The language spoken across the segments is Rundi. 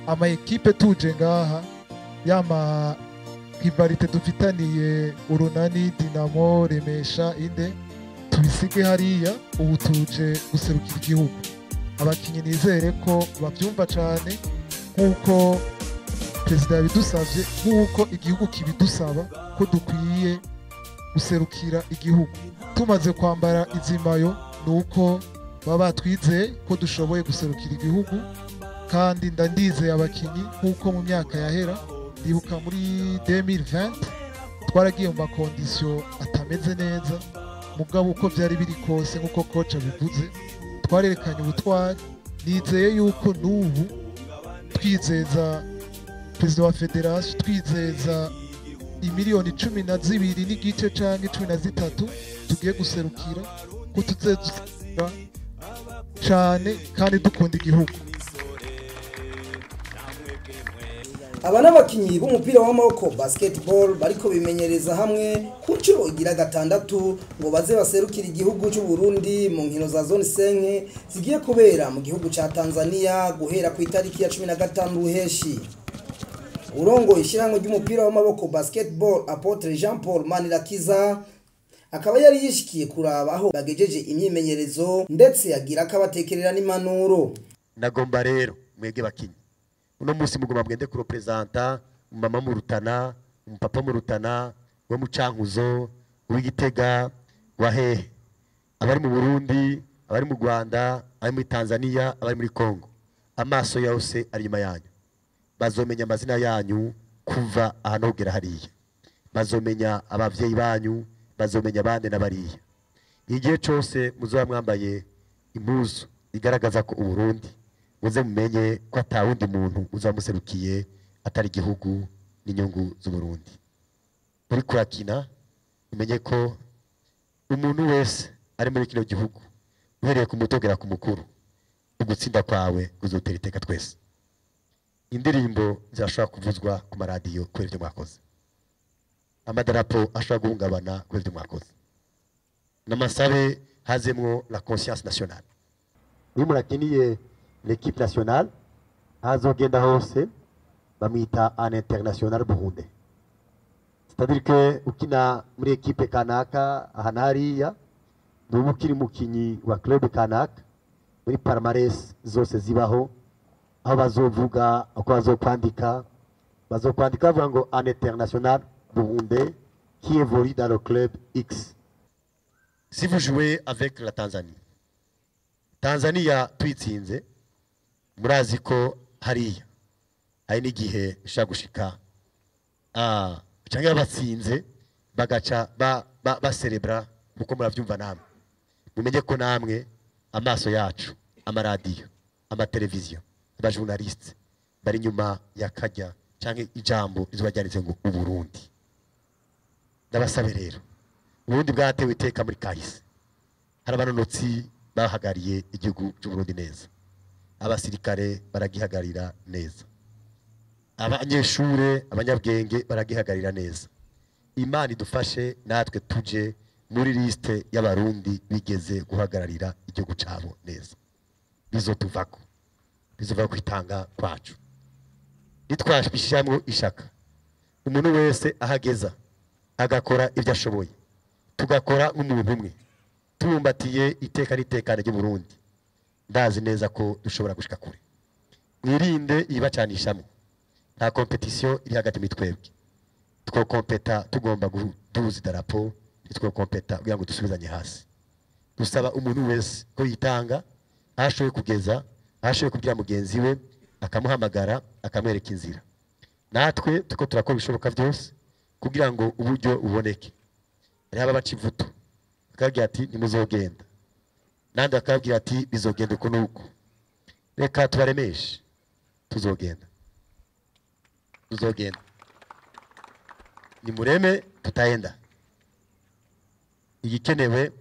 Ama équipe tuje ngaha, yama rivalité dufitaniye, Urunani, Dinamo, Remesha, inde, tubisige hariya. Ubu tuje guserukira igihugu. Abakinyi nizere ko bavyumva cane, nk'uko perezida yabidusavye, nk'uko igihugu kibidusaba, ko dukwiye guserukira igihugu. Tumaze kwambara izi maillots, ni uko baba batwizeye ko dushoboye guserukira igihugu. Kandi ndandizeye abakinyi, nk'uko mu myaka yahera, ndibuka muri 2020 twaragiye mu ma conditions atameze neza, mugabo uko byari biri kose, nk'uko coach abivuze, twarerekanye ubutwari. Nizeye yuko n'ubu twizeza perezida wa fédération, twizeza imiliyoni 12.5 canke 13 tugiye guserukira, ko tuzeduserukira cane kandi dukunda igihugu. Aba n'abakinyi b'umupira w'amaboko, basketball, bariko bimenyereza hamwe ku nshuro igira gatandatu ngo baze baserukire igihugu cy'u Burundi mu nkino za zone 5 zigiye kubera mu gihugu ca Tanzania guhera ku itariki ya 15 Ruheshi. Urongo ishyirahamwe ry'umupira w'amaboko, basketball, Apôtre Jean Paul Manirakiza, akaba yari yishikiye kuraba aho bagejeje imyimenyerezo, ndetse yagira akabatekerera n'impanuro. Nagomba rero mwege bakinyi, uno munsi mugomba mugende kurepresenta umama mu Rutana, umupapa mu Rutana, wo mu Cankuzo, uw'Igitega, wa hehe, abari mu Burundi, abari mu Rwanda, abari muri Tanzania, abari muri Congo, amaso yose ari inyuma yanyu. Bazomenya amazina yanyu kuva ahantu kugera hariya, bazomenya abavyeyi banyu, bazomenya abandi n'abariya. Igihe cose muzoba mwambaye impuzu igaragaza ko Uburundi, muze mumenye ko atawundi muntu uzamuserukiye atari igihugu n'inyungu z'Uburundi. Muri kurakina, umenye ko umuntu wese ari muri kino gihugu, uhereye ku muto ugera ku mukuru, ugutsinda kwawe kuzotera iteka twese. Indirimbo zirashobora kuvuzwa ku maradiyo kubera ibyo mwakoze, amadarapo ashobora guhungabana kubera ibyo mwakoze. N'amasabe hazemwo la conscience nationale. Iyo murakiniye l'équipe nationale, azogenda hose bamwita un international burundais, c'est-à-dire que ukina muri équipe kanaka aha na hariya, nuba ukiri umukinyi wa club kanaka, muri palmarès zose zibaho, aho bazovuga, uko bazokwandika, bazokwandika bavuga ngo "un international burundais qui évolue dans le club X". Si vous jouez avec la Tanzanie, Tanzania tuyitsinze, murazi ko hariya hari n'igihe ishobora gushika cyangwa batsinze bagaca baserebra kuko murabyumva namwe. Mumenye ko namwe amaso yacu, amaradiyo, amateleviziyo, aba journalistes bari inyuma ya kajya cyangwa ijambo rizoba ryanditse ngo "Uburundi". Ndabasabe rero, Uburundi bwatewe iteka muri kahise. Hari abanonotsi bahagariye igihugu cy'Uburundi neza, abasirikare baragihagarira neza, abanyeshure, abanyabwenge baragihagarira neza. Imana idufashe natwe tuje muri liste y'Abarundi bigeze guhagararira igihugu cabo neza. Bizotuvako, bizova kwitanga kwacu nitwashishamwo ishaka, umuntu wese ahageza agakora ibyo ashoboye, tugakora nk'umuntu umwe, tubumbatiye iteka n'itekane ry'Uburundi, ndazi neza ko dushobora gushika kure. Mwirinde ibibacanishamo. Nta compétition iri hagati muri twebwe. Twokompeta tugomba guduza idarapo, ntitwokompeta kugira ngo dusubizanye hasi. Dusaba umuntu wese ko yitanga aho ashoboye kugeza, aho ashoboye kubwira mugenzi we, akamuhamagara, akamwereka inzira. Natwe tuko turakora ibishoboka byose kugira ngo uburyo buboneke. Hariho ababaca ivutu bakabwira ati "Ntimuzogenda", nandi bakabwira ati "Bizogenda uku n'uku". Reka tubaremeshe, tuzogenda, tuzogenda. Nimureme, tutaenda. Igikenewe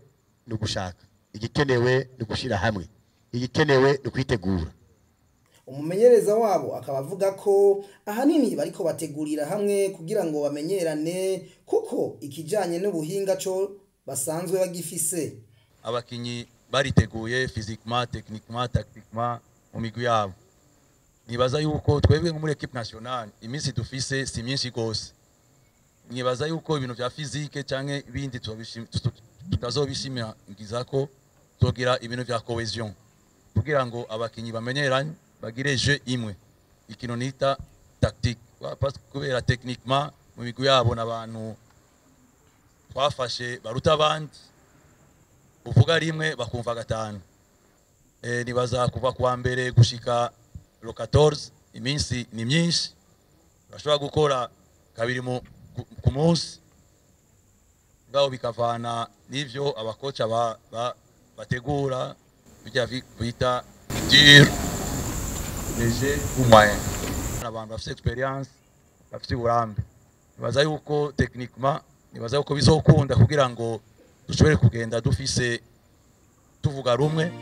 ni ugushaka, igikenewe ni ugushyira hamwe, igikenewe ni ukwitegura. Umumenyereza wabo akaba avuga ko ahanini bariko bategurira hamwe kugira ngo bamenyerane, kuko ikijanye n'ubuhinga co basanzwe bagifise. Abakinyi bariteguye physiquement, techniquement, tactiquement mu migwi yabo. Nibaza yuko twebwe nko muri équipe nationale iminsi dufise si myinshi gose. Nibaza yuko ibintu vya physique canke ibindi tutazobishimangiza, ko tugira ibintu vya cohésion kugira ngo abakinyi bamenyeranye, bagire jeu imwe, ikintu nita tactique. Parce que kubera techniquement mu migwi yabo n'abantu twafashe baruta abandi, uvuga rimwe bakumva gatanu. Nibaza kuva kuwa mbere gushika le 14 iminsi ni myinshi, bashobora gukora kabiri ku munsi, ngaho bikavana n'ivyo abakoca bategura bijya bita dur, léger ou moyen. Abantu bafite expérience, bafite uburambe, nibaza yuko techniquement, nibaza yuko bizokunda kugira ngo dushobore kugenda dufise tuvuga rumwe,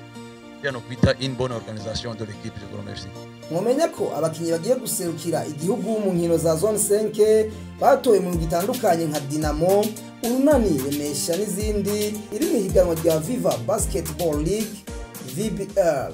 no kwita une bonne organisation de l'équipe. Je vous remercie. Mwomenya ko abakinyi bagiye guserukira igihugu mu nkino za zone 5 batowe mu migwi itandukanye nka Dinamo, Urunani, Remesha n'izindi iri mu higanwa rya Viva Basketball League, VBL.